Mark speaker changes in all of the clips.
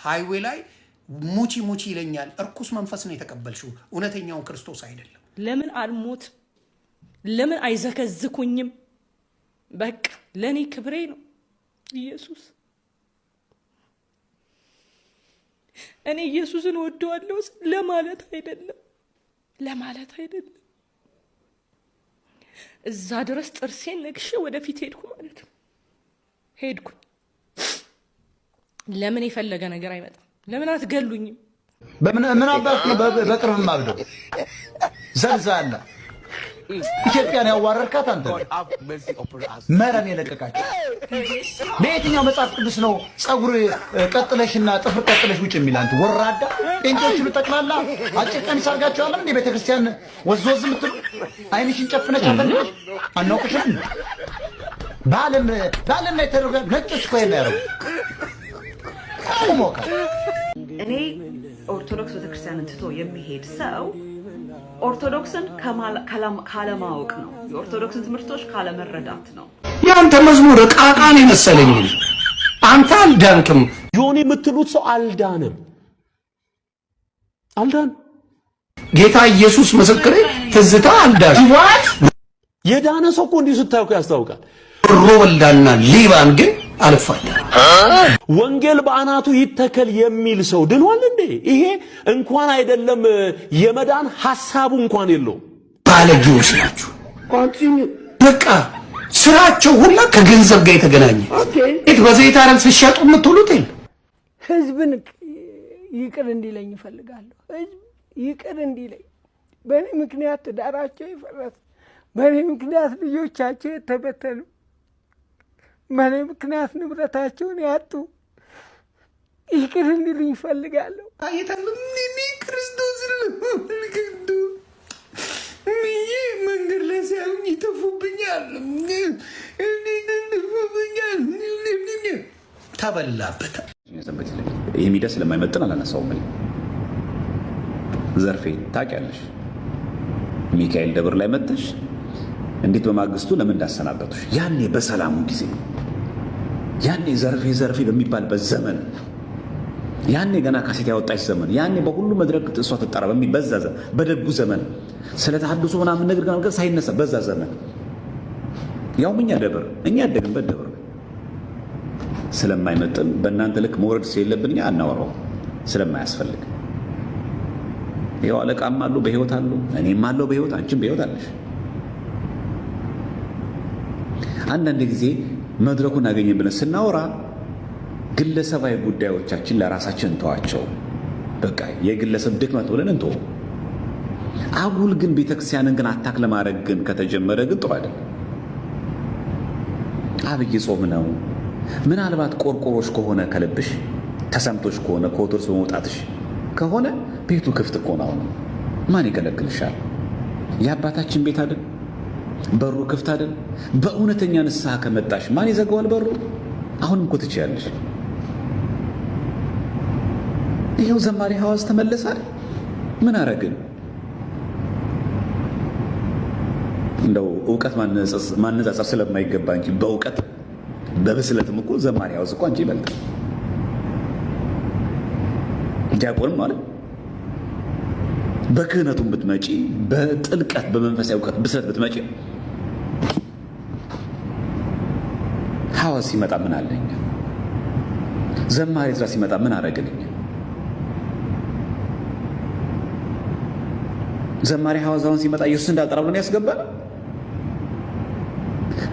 Speaker 1: Highway ላይ ሙቺ ሙቺ ይለኛል። እርኩስ መንፈስ ነው የተቀበልሽው፣ እውነተኛውን ክርስቶስ አይደለም።
Speaker 2: ለምን አልሞት? ለምን አይዘከዝኩኝም? በቃ ለእኔ ክብሬ ነው ኢየሱስ። እኔ ኢየሱስን ወደዋለሁ ለማለት አይደለም፣ ለማለት አይደለም። እዛ ድረስ ጥርሴን ነክሼ ወደፊት ሄድኩ ማለት ነው። ሄድኩ። ለምን የፈለገ ነገር አይመጣም? ለምን አትገሉኝም?
Speaker 3: በምን ምን አባክ ነው በቅርብ ማብደው ዘልዛላ ኢትዮጵያን ያዋረድካት አንተ መረን የለቀቃቸው ለየትኛው መጽሐፍ ቅዱስ ነው ፀጉር ቀጥለሽና ጥፍር ቀጥለሽ ውጭ የሚል? አንተ ወራዳ ጴንጤዎች ሁሉ ጠቅላላ አጭር ቀሚስ አድርጋችኋል እንዴ? ቤተክርስቲያን ወዝ ወዝ የምትሉ አይንሽን ጨፍነሽ አፈንሽ አናውቅሽም። በዓለም ላይ ተደርጎ ነጮች እኮ ይሄን ያደረጉት ቁሞ
Speaker 4: እኔ ኦርቶዶክስ ቤተክርስቲያንን ትቶ የሚሄድ ሰው ኦርቶዶክስን ካለማወቅ ነው። የኦርቶዶክስን ትምህርቶች ካለመረዳት ነው።
Speaker 1: ያንተ መዝሙር ዕቃቃን የመሰለኝ አንተ አልዳንክም።
Speaker 5: ዮኒ የምትሉት ሰው አልዳንም፣ አልዳን
Speaker 1: ጌታ ኢየሱስ ምስክሬ፣ ትዝታ አልዳን።
Speaker 5: የዳነ ሰው እኮ እንዲሁ ስታዩ እኮ ያስታውቃል።
Speaker 1: ሮ በላና ሌባን ግን አልፋታ።
Speaker 5: ወንጌል በአናቱ ይተከል የሚል ሰው ድኗል እንዴ? ይሄ እንኳን አይደለም የመዳን ሐሳቡ እንኳን የለውም።
Speaker 1: ባለጌዎች ናችሁ። በቃ ስራቸው ሁላ ከገንዘብ ጋር የተገናኘ በዘይት አረም ሲሸጡ የምትውሉት የለ።
Speaker 6: ህዝብን ይቅር እንዲለኝ እፈልጋለሁ። ህዝብ ይቅር እንዲለኝ፣ በእኔ ምክንያት ትዳራቸው የፈረሰ፣ በእኔ ምክንያት ልጆቻቸው የተበተኑ፣ በእኔ ምክንያት ንብረታቸውን ያጡ ይቅር እንዲሉኝ እፈልጋለሁ።
Speaker 1: ክርስቶስ መንገድ ላይ ሲያዩኝ ይተፉብኛል፣ ይተፉብኛል። ተበላበት።
Speaker 7: ይህ ሚዲያ ስለማይመጥን አላነሳውም። እኔ ዘርፌ ታውቂያለሽ፣ ሚካኤል ደብር ላይ መጥተሽ እንዴት በማግስቱ ለምን እንዳሰናበቱሽ ያኔ በሰላሙ ጊዜ፣ ያኔ ዘርፌ ዘርፌ በሚባልበት ዘመን፣ ያኔ ገና ካሴት ያወጣች ዘመን፣ ያኔ በሁሉ መድረክ እሷ ትጠራ በዛ በደጉ ዘመን፣ ስለ ተሐድሶ ምናምን ነገር ሳይነሳ በዛ ዘመን፣ ያውም እኛ ደብር እኛ ያደግንበት ደብር ስለማይመጥን በእናንተ ልክ መውረድ ስለሌለብን እኛ አናወራውም ስለማያስፈልግ። ይኸው አለቃም አሉ በህይወት አሉ፣ እኔም አለው በህይወት፣ አንቺም በህይወት አለሽ። አንዳንድ ጊዜ መድረኩን አገኘን ብለን ስናወራ ግለሰባዊ ጉዳዮቻችን ለራሳችን እንተዋቸው። በቃ የግለሰብ ድክመት ብለን እንተው። አጉል ግን ቤተክርስቲያንን ግን attack ለማድረግ ግን ከተጀመረ ግን ጥሩ አይደለም። አብይ ጾም ነው። ምናልባት ቆርቆሮሽ ከሆነ ከልብሽ ተሰምቶሽ ከሆነ ከኦርቶዶክስ በመውጣትሽ ከሆነ ቤቱ ክፍት እኮ ነው። አሁን ማን ይከለክልሻል? የአባታችን ቤት አይደል? በሩ ክፍት አይደል? በእውነተኛ ንስሐ ከመጣሽ ማን ይዘጋዋል በሩ? አሁንም እኮ ትችያለሽ። ይኸው ዘማሪ ሐዋዝ ተመለሳል። ምን አረግን? እንደው እውቀት ማነጻጸር ስለማይገባ እንጂ በእውቀት በብስለትም እኮ ዘማሪ ሐዋዝ እኮ አንቺ ይበልጣል። ዲያቆንም ማለት በክህነቱም ብትመጪ በጥልቀት በመንፈሳዊ እውቀት ብስለት ብትመጪ ሐዋዝ ሲመጣ ምን አለኝ? ዘማሪ ዕዝራ ሲመጣ ምን አረግልኝ? ዘማሪ ሐዋዝ አሁን ሲመጣ ኢየሱስ እንዳጠራ ብሎ ነው ያስገባል።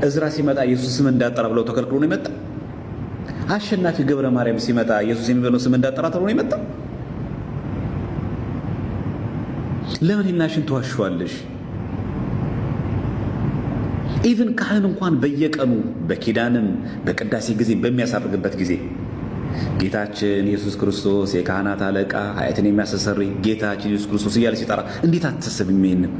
Speaker 7: ዕዝራ ሲመጣ ኢየሱስ ስም እንዳጠራ ብለው ተከልክሎ ነው የመጣ። አሸናፊ ገብረ ማርያም ሲመጣ ኢየሱስ የሚበለው ስም እንዳጠራ ተብሎ ነው የመጣ። ለምን ህሊናሽን ትዋሸዋለሽ? Even ካህን እንኳን በየቀኑ በኪዳንም በቅዳሴ ጊዜ በሚያሳርግበት ጊዜ ጌታችን ኢየሱስ ክርስቶስ የካህናት አለቃ ኃጢአትን የሚያስተሰርይ ጌታችን ኢየሱስ ክርስቶስ እያለ ሲጠራ እንዴት አትሰብም? ይሄንን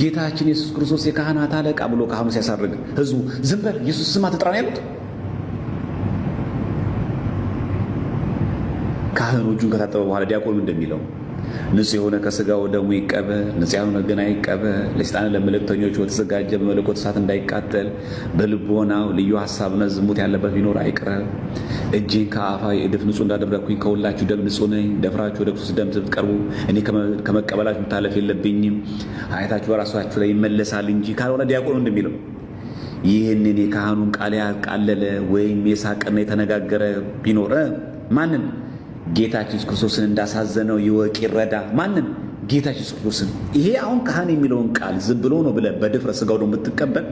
Speaker 7: ጌታችን ኢየሱስ ክርስቶስ የካህናት አለቃ ብሎ ካህኑ ሲያሳርግ ህዝቡ ዝም በል ኢየሱስ ስም አትጥራ ነው ያሉት። ካህኑ እጁን ከታጠበ በኋላ ዲያቆኑ እንደሚለው ንጹሕ የሆነ ከስጋው ደሙ ይቀበል፣ ንጹሕ ያልሆነ ግን አይቀበል። ለሰይጣን ለመልእክተኞች በተዘጋጀ በመለኮት እሳት እንዳይቃጠል በልቦናው ልዩ ሐሳብና ዝሙት ያለበት ቢኖር አይቅረብ። እጄን ከአፋዊ እድፍ ንጹሕ እንዳደረግኩኝ ከሁላችሁ ደም ንጹሕ ነኝ። ደፍራችሁ ወደ ክርስቶስ ደም ስትቀርቡ እኔ ከመቀበላችሁ መታለፍ የለብኝም። ኃጢአታችሁ በራሳችሁ ላይ ይመለሳል እንጂ ካልሆነ ዲያቆኑ እንደሚለው ይህንን የካህኑን ቃል ያቃለለ ወይም የሳቀና የተነጋገረ ቢኖር ማንን ጌታችን ኢየሱስ ክርስቶስን እንዳሳዘነው ይወቅ ይረዳ። ማንን? ጌታችን ኢየሱስ ክርስቶስን። ይሄ አሁን ካህን የሚለውን ቃል ዝም ብሎ ነው ብለህ በድፍረት ስጋው ነው የምትቀበል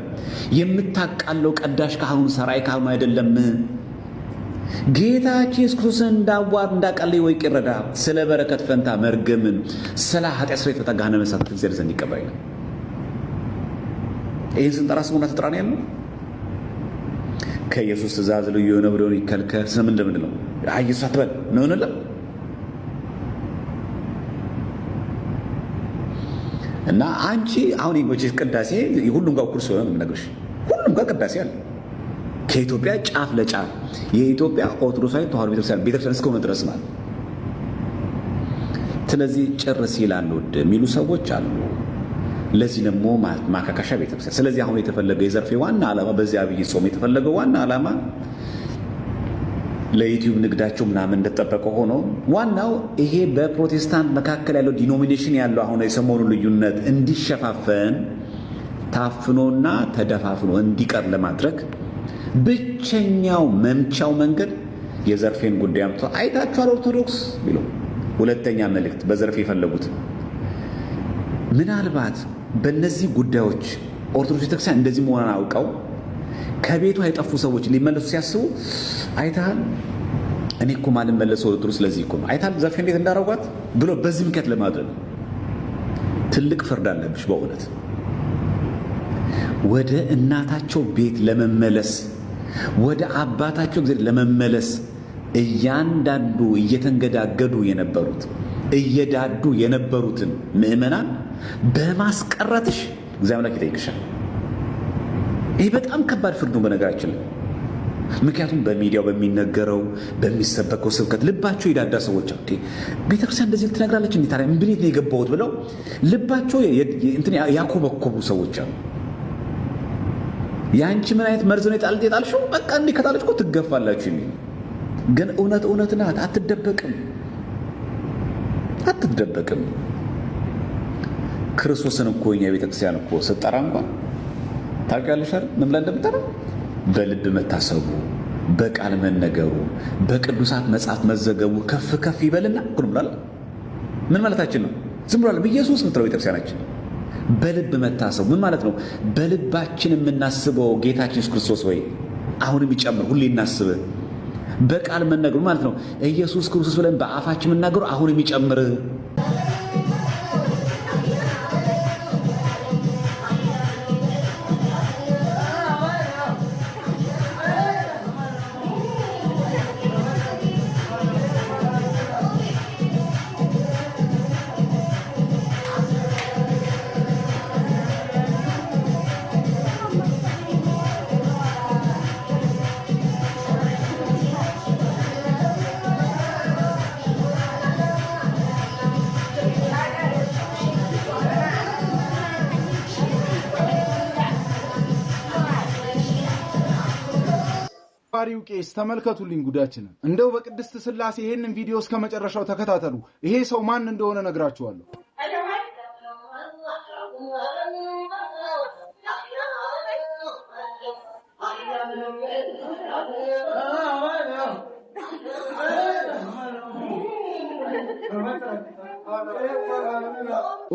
Speaker 7: የምታቃለው ቀዳሽ ካህኑን ሰራይ ካህኑ አይደለም። ጌታችን ኢየሱስ ክርስቶስን እንዳዋር እንዳቃለ ይወቅ ይረዳ። ስለ በረከት ፈንታ መርገምን፣ ስለ ኃጢአት ስርየት ፈንታ ገሃነመ እሳት ከእግዚአብሔር ዘንድ ይቀበል ይላል። ይህን ስንጠራ ስሙን አትጥራ ነው ያልነው። ከኢየሱስ ትእዛዝ ልዩ የሆነ ብሎ ይከልከል። ስለምን እንደምንድን ነው? አይ ኢየሱስ አትበል ነው እንለው እና አንቺ አሁን ይጎች ቅዳሴ ሁሉም ጋር እኩል ስለሆነ ነው የምነግርሽ። ሁሉም ጋር ቅዳሴ አለ። ከኢትዮጵያ ጫፍ ለጫፍ የኢትዮጵያ ኦርቶዶክሳዊ ተዋሕዶ ቤተክርስቲያን እስከሆነ ድረስ ማለት። ስለዚህ ጭር ሲል አንወድ የሚሉ ሰዎች አሉ። ለዚህ ደግሞ ማካካሻ ቤተክርስቲያን። ስለዚህ አሁን የተፈለገው የዘርፌ ዋና ዓላማ በዚህ አብይ ጾም የተፈለገው ዋና ዓላማ ለዩቲዩብ ንግዳቸው ምናምን እንደተጠበቀ ሆኖ ዋናው ይሄ በፕሮቴስታንት መካከል ያለው denomination ያለው አሁን የሰሞኑ ልዩነት እንዲሸፋፈን ታፍኖና ተደፋፍኖ እንዲቀር ለማድረግ ብቸኛው መምቻው መንገድ የዘርፌን ጉዳይ አምጥቶ አይታችኋል ኦርቶዶክስ ቢሉ። ሁለተኛ መልእክት በዘርፌ የፈለጉት ምናልባት በእነዚህ ጉዳዮች ኦርቶዶክስ ቤተክርስቲያን እንደዚህ መሆኗን አውቀው ከቤቷ የጠፉ ሰዎች ሊመለሱ ሲያስቡ አይተሃል፣ እኔ እኮ ማልመለሰው ኦርቶዶክስ ለዚህ እኮ ነው፣ አይተሃል ዘርፌ እንዴት እንዳደረጓት ብሎ በዚህ ምክንያት ለማድረግ ትልቅ ፍርድ አለብሽ። በእውነት ወደ እናታቸው ቤት ለመመለስ ወደ አባታቸው እግዚአብሔር ለመመለስ እያንዳንዱ እየተንገዳገዱ የነበሩት እየዳዱ የነበሩትን ምዕመናን በማስቀረትሽ እግዚአብሔር አምላክ ይጠይቅሻል። ይህ በጣም ከባድ ፍርድ ነው በነገራችን ላይ። ምክንያቱም በሚዲያው በሚነገረው በሚሰበከው ስብከት ልባቸው የዳዳ ሰዎች አሉ። ቤተክርስቲያን እንደዚህ ትነግራለች እንዴ ታዲያ ምን ነው የገባሁት ብለው ልባቸው እንትን ያኮበኮቡ ሰዎች አሉ። ያንቺ ምን አይነት መርዝ ነው የጣልሽው? በቃ እንዲህ ከጣለች እኮ ትገፋላችሁ የሚል ግን እውነት እውነት ናት፣ አትደበቅም፣ አትደበቅም። ክርስቶስን እኮ እኛ ቤተክርስቲያን እኮ ስትጠራ እንኳን ታውቂያለሽ አይደል? ምን ብላ እንደምጠራ በልብ መታሰቡ፣ በቃል መነገሩ፣ በቅዱሳት መጽሐፍ መዘገቡ ከፍ ከፍ ይበልና እኮ ነው ብላል። ምን ማለታችን ነው? ዝም ብሏል ኢየሱስ የምትለው ቤተክርስቲያናችን በልብ መታሰቡ ምን ማለት ነው? በልባችን የምናስበው ጌታችን ኢየሱስ ክርስቶስ ወይ አሁንም ይጨምር፣ ሁሌ እናስብ። በቃል መነገሩ ማለት ነው ኢየሱስ ክርስቶስ ብለን በአፋችን የምናገሩ አሁንም ይጨምር።
Speaker 8: ሪው ቄስ ተመልከቱልኝ ጉዳችንን። እንደው በቅድስት ስላሴ ይሄንን ቪዲዮ እስከ መጨረሻው ተከታተሉ። ይሄ ሰው ማን እንደሆነ ነግራችኋለሁ።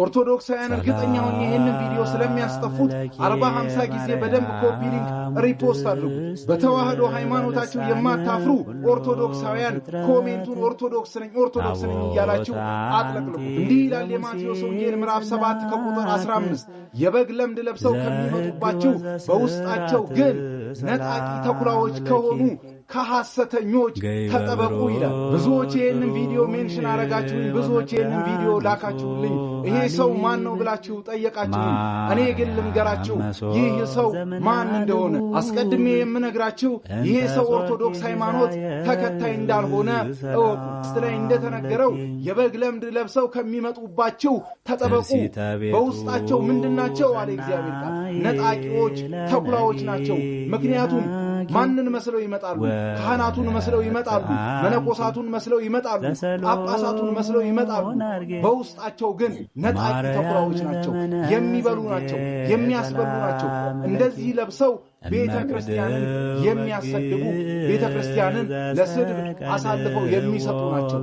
Speaker 8: ኦርቶዶክሳውያን እርግጠኛ ሆኜ ይህንን ቪዲዮ ስለሚያስጠፉት 40-50 ጊዜ በደንብ copy link repost አድርጉ። በተዋህዶ ሃይማኖታችሁ የማታፍሩ ኦርቶዶክሳውያን comment ኡን ኦርቶዶክስ ነኝ ኦርቶዶክስ ነኝ እያላችሁ አጥለቅልቁ። እንዲህ ይላል የማቴዎስ ወንጌል ምዕራፍ 7 ከቁጥር 15 የበግ ለምድ ለብሰው ከሚመጡባችሁ በውስጣቸው ግን ነጣቂ ተኩላዎች ከሆኑ ከሐሰተኞች ተጠበቁ ይላል። ብዙዎች ይህንን ቪዲዮ mention አረጋችሁኝ፣ ብዙዎች ይህንን ቪዲዮ ላካችሁልኝ። ይሄ ሰው ማን ነው ብላችሁ ጠየቃችሁኝ። እኔ ግን ልንገራችሁ ይህ ሰው ማን እንደሆነ። አስቀድሜ የምነግራችሁ ይሄ ሰው ኦርቶዶክስ ሃይማኖት ተከታይ እንዳልሆነ እወቁ። ላይ እንደተነገረው የበግ ለምድ ለብሰው ከሚመጡባችሁ ተጠበቁ። በውስጣቸው ምንድናቸው አለ እግዚአብሔር ቃል፣ ነጣቂዎች፣ ተኩላዎች ናቸው። ምክንያቱም ማንን መስለው ይመጣሉ? ካህናቱን መስለው ይመጣሉ። መነኮሳቱን መስለው ይመጣሉ። ጳጳሳቱን መስለው ይመጣሉ። በውስጣቸው ግን ነጣቂ ተኩላዎች ናቸው። የሚበሉ ናቸው፣ የሚያስበሉ ናቸው። እንደዚህ ለብሰው ቤተ ክርስቲያንን የሚያሰድቡ፣ ቤተ ክርስቲያንን ለስድብ አሳልፈው የሚሰጡ ናቸው።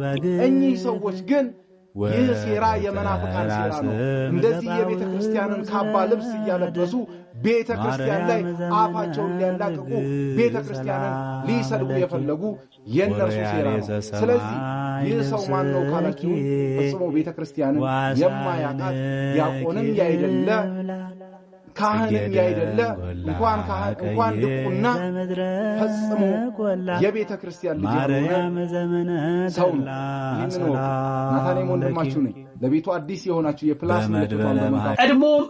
Speaker 8: እኚህ ሰዎች ግን ይህ ሴራ የመናፍቃን ሴራ ነው። እንደዚህ የቤተ ክርስቲያንን ካባ ልብስ እያለበሱ ቤተ ክርስቲያን ላይ አፋቸውን ሊያላቅቁ፣ ቤተ ክርስቲያንን ሊሰድቡ የፈለጉ የእነርሱ ሴራ ነው። ስለዚህ ይህ ሰው ማን ነው ካላችሁ ፈጽሞ ቤተ ክርስቲያንን የማያውቃት፣ ዲያቆንም ያይደለ፣ ካህንም ያይደለ፣ እንኳን ካህን እንኳን ድቁና ፈጽሞ የቤተ ክርስቲያን ልጅ ያልሆነ ሰው ነው። ይህንን እወቁ። ናታኔም ወንድማችሁ ነኝ። ለቤቱ አዲስ የሆናችሁ የ plus ምልክቷን በመንካት
Speaker 2: ቀድሞም